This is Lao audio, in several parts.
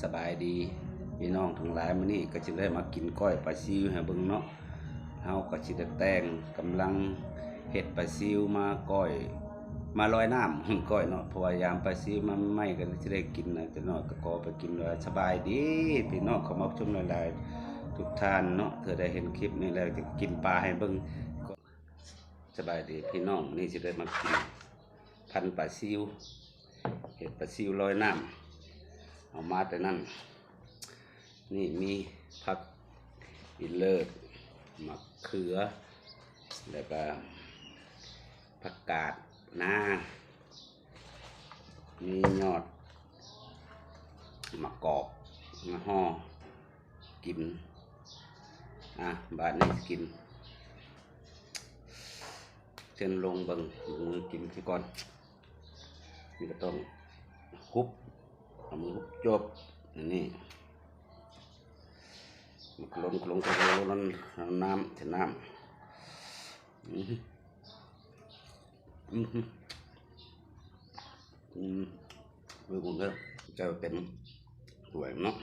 ສະບາຍດີພີ່ນ້ອງທັງຫຼາຍ, ມື້ນີ້ກໍຊິໄດ້ມາກິນກ້ອຍປາຊິວໃຫ້ເບິ່ງເນາະ. ເຮົາກໍຊິໄດ້ແຕ່ງ ກຳລັງເຮັດປາຊິວມາກ້ອຍ ມາລອຍນ້ຳ ກ້ອຍເນາະ, ເພາະວ່າຍາມປາຊິວມາໃໝ່ກໍຊິໄດ້ກິນນະ. ຈັກໜ້ອຍກໍຂໍໄປກິນ. ສະບາຍດີພີ່ນ້ອງເຂົ້າມາຊົມຫຼາຍໆທຸກທ່ານເນາະ, ເທື່ອໃດເຫັນຄລິບນີ້ແລ້ວຈະກິນປາໃຫ້ເບິ່ງ. ສະບາຍດີພີ່ນ້ອງ, ນີ້ຊິໄດ້ມາກິນພັນປາຊິວ ເຮັດປາຊິວລອຍນ້ຳ ເອົາມາແຕ່ນັ້ນ. ນີ້ມີຜັກອີເລີດ, ໝາກເຂືອ ແລ້ວກະຜັກກາດນາ, ມີຍອດໝາກກອກມາຫໍ່ກິນ. ອ່ະ ບາດນີ້ກິນ ເຊີນລົງເບິ່ງ ມືກິນຊະກ່ອນ. ນີ້ກໍຕ້ອງຫຸບ ເອົາມືຫຸບຈົບ. ອັນນີ້ ມັນລົງ ລົງ ລົງ ລົງ ນ້ຳ ໃສ່ນ້ຳ. ອື ອື ອື ເບິ່ງເດີ ແຈ່ວເຕັມຖ້ວຍເນາະ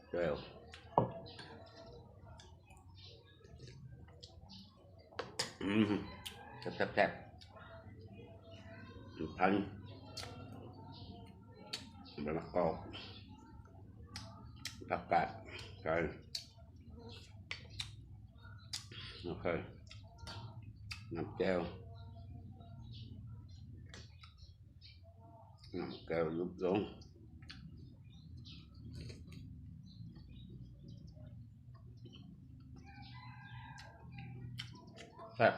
ແຈ່ວ. ອືມ ແຊບໆ ພັນ ໃບມະກອກ ຜັກກາດ ໄກ່ ໂອເຄ ນ້ຳແຈ່ວ ນ້ຳແຈ່ວຍຸບລົງ. ແຊບ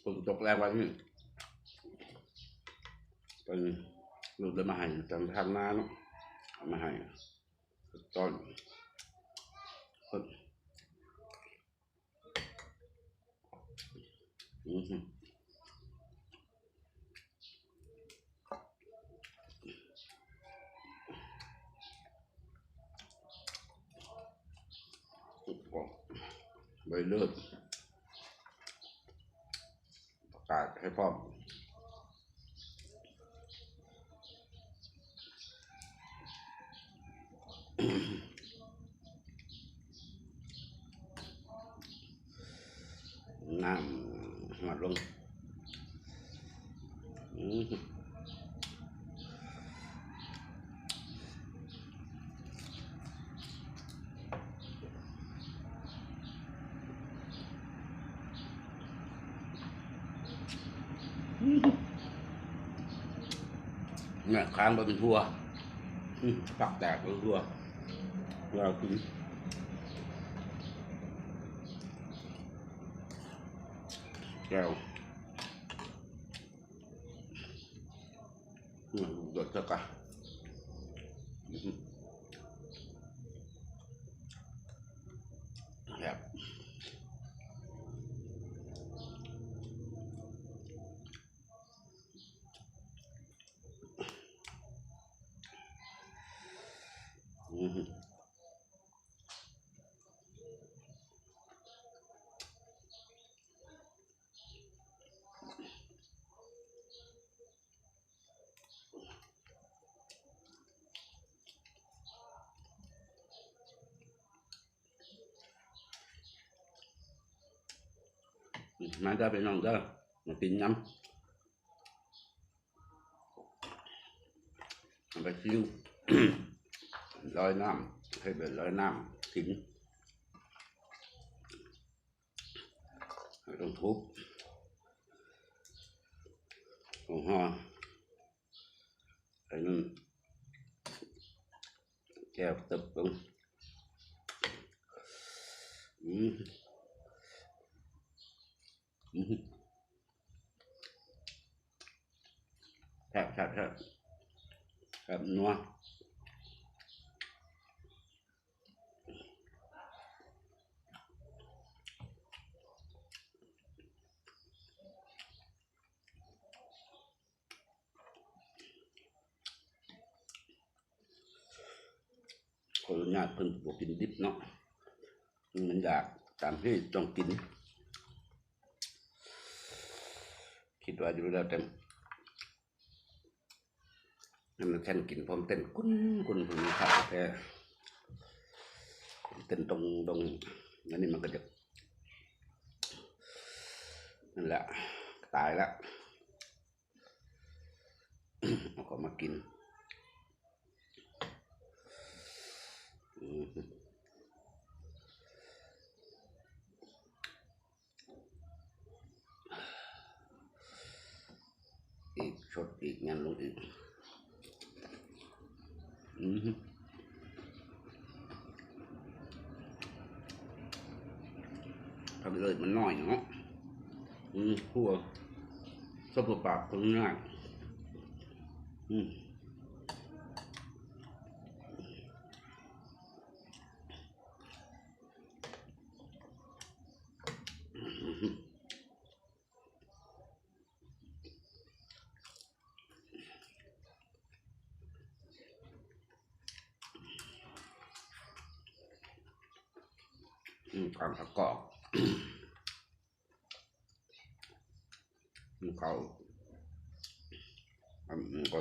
ຝົນຕົກແລ້ວ ວ່ານີ້ເພິ່ນລົດເອົາມາໃຫ້ ຕາມທາງນາເນາະ ເອົາມາໃຫ້ ຕອນ ອືມ ໃບເລີດ ປະກາດໃຫ້ພ້ອມ. ນ້ຳຫອດລົງ ອືມ ແມ່ຄ້າງບໍ່ເປັນຫົວ ອືມ ປາກແຕກບໍ່ເປັນຫົວ ລາວກິນ ແຈ່ວ. ອືມ ເດືອດເທື່ອກະ ອືມ ແຊບ ອືມ. ມາເດີພີ່ນ້ອງເດີ ມາກິນນຳ ເອົາໄປຊິວ ລອຍນ້ຳ ເຮັດແບບລອຍນ້ຳກິນ ຕ້ອງທຸບ ຕ້ອງຫໍ່ ໃຫ້ມັນແຄບຕຶບລົງ ອືມ ອືມ ແຊບ ແຊບ ແຊບ ແຊບນົວ. ຂໍອະນຸຍາດເພິ່ນບໍ່ກິນດິບເນາະ ມັນຢາກຕາມທີ່ຕ້ອງກິນ. ຄິດວ່າຢູ່ແລ້ວ ແຕ່ ໃຫ້ມັນແຊນກິນ ເພາະມັນເຕັ້ນກຸນກຸນ ມັນຄັກແທ້ ເຕັ້ນຕົງດົງ ອັນນີ້ມັນກໍຈະ ນັ້ນແຫຼະ ຕາຍລະ ເອົາເຂົ້າມາກິນ ອືມ. ອີກ ຊົດອີກ ຍັນລົງອີກ ອືມ ຜັກເລີຍມັນນ້ອຍເນາະ ອືມ ຄົວ ຊອບປາກຄົນງາຍ ອືມ. ອືມ ຕຳປະກອບ ກິນເຂົ້າ ອັນນີ້ກໍ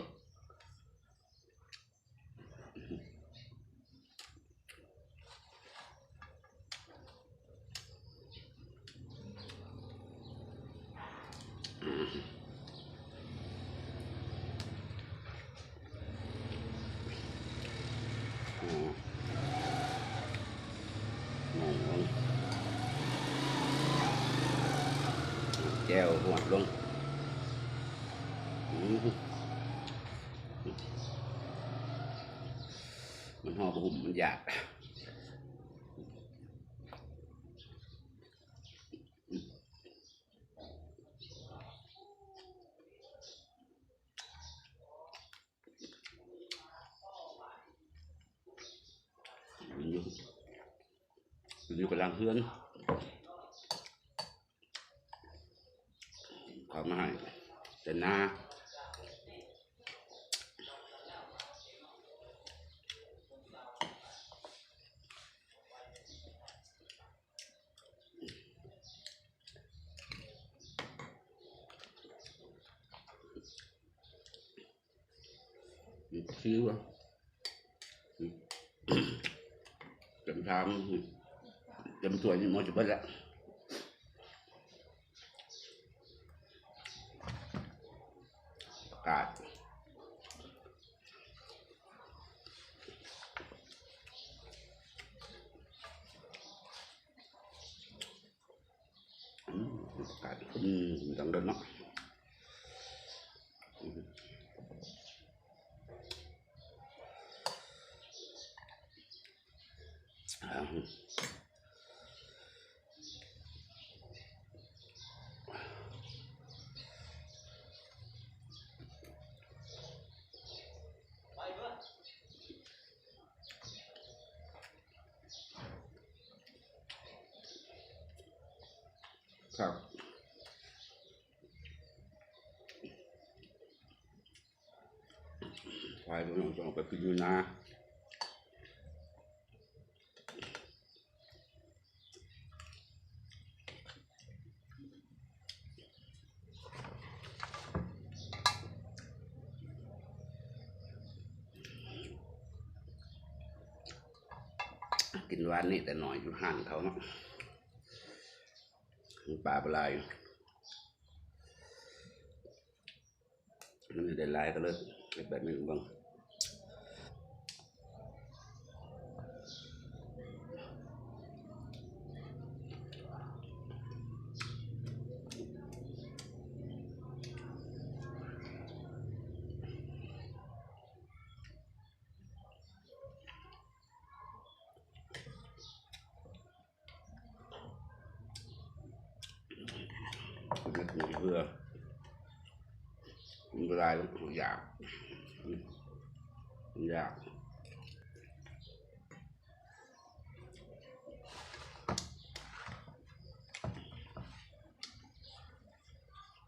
ແຈ່ວຫວນລົງ ອືມ ມັນຫໍ່ບໍ່ຫຸ້ມ ມັນຢາກ. ມັນຢູ່ ມັນຢູ່ກາງເຮືອນ ເຂົາມາໃຫ້ແຕ່ນາ. ຊິວະ ເຕັມຊາມ ເຕັມຖ້ວຍນີ້ໝົດຊິເບິດແລ້ວ ປະກາດ. ອືມ ປະກາດ ອືມ ດັງເດີເນາະ ອືມ. ຄັກ ຄວາຍພວກເຮົາຕ້ອງເອົາໄປກິນຢູ່ນາ. ກິນວານນີ້ແຕ່ນ້ອຍຢູ່ຮ້ານເຂົາເນາະ ປາບໍ່ຫຼາຍ. ມັນໄດ້ຫຼາຍກໍເລີຍເຮັດແບບນີ້ເບິ່ງ. ເຮັດໃຫ້ເພື່ອ ກິນບໍ່ໄດ້ ຢາກ ຢາກ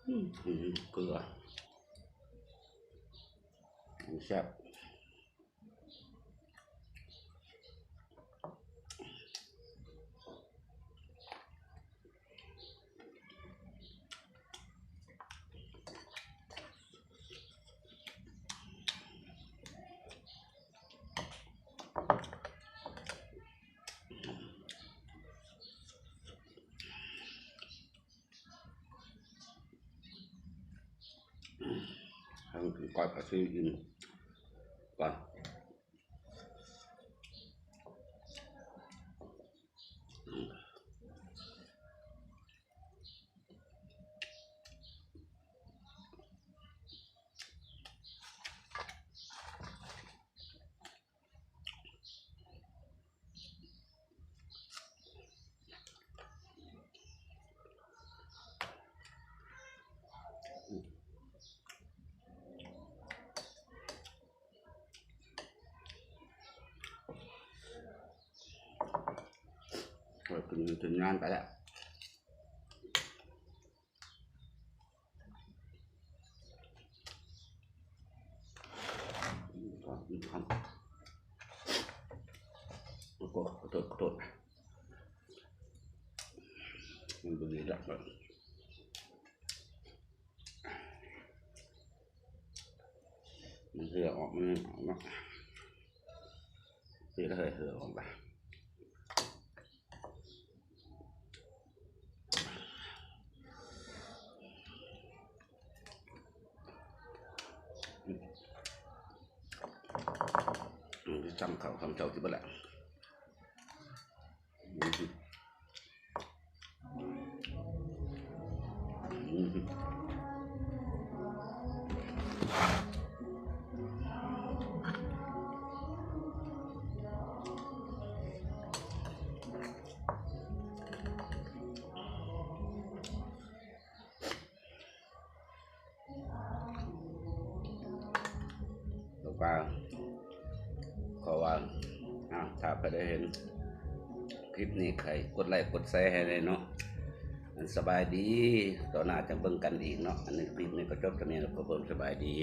ອືມ ເກືອ ແຊບ. ອ ທັງກິນກ້ອຍປາຊິວອີ່ມກ່ອນ. ເອີ ກິນ ກິນງານໄປແລ້ວ. ໂອ້ ຂໍໂທດ ຂໍໂທດ ມັນບໍ່ດີດອກ ມັນເຫື່ອອອກ ມັນອອກເນາະ ເຮັດໃຫ້ເຫື່ອອອກລະ. ອືມ ຊ້ຳເຂົ້າຊ້ຳເຈົ້າຊິເບິດລະ. ອືມ ອືມ. ແລ້ວກໍຂໍວ່າ ອາ ຖ້າໃຜໄດ້ເຫັນຄລິບນີ້ ໃຫ້ກົດໄລ້ກົດແຊໃຫ້ແດ່ເນາະ. ອັນ ສະບາຍດີ ຕໍ່ໜ້າຈັ່ງເບິ່ງກັນອີກເນາະ. ອັນນີ້ຄລິບນີ້ກໍຈົບສ່ຳນີ້ແລ້ວ ຂໍເບິ່ງ ສະບາຍດີ.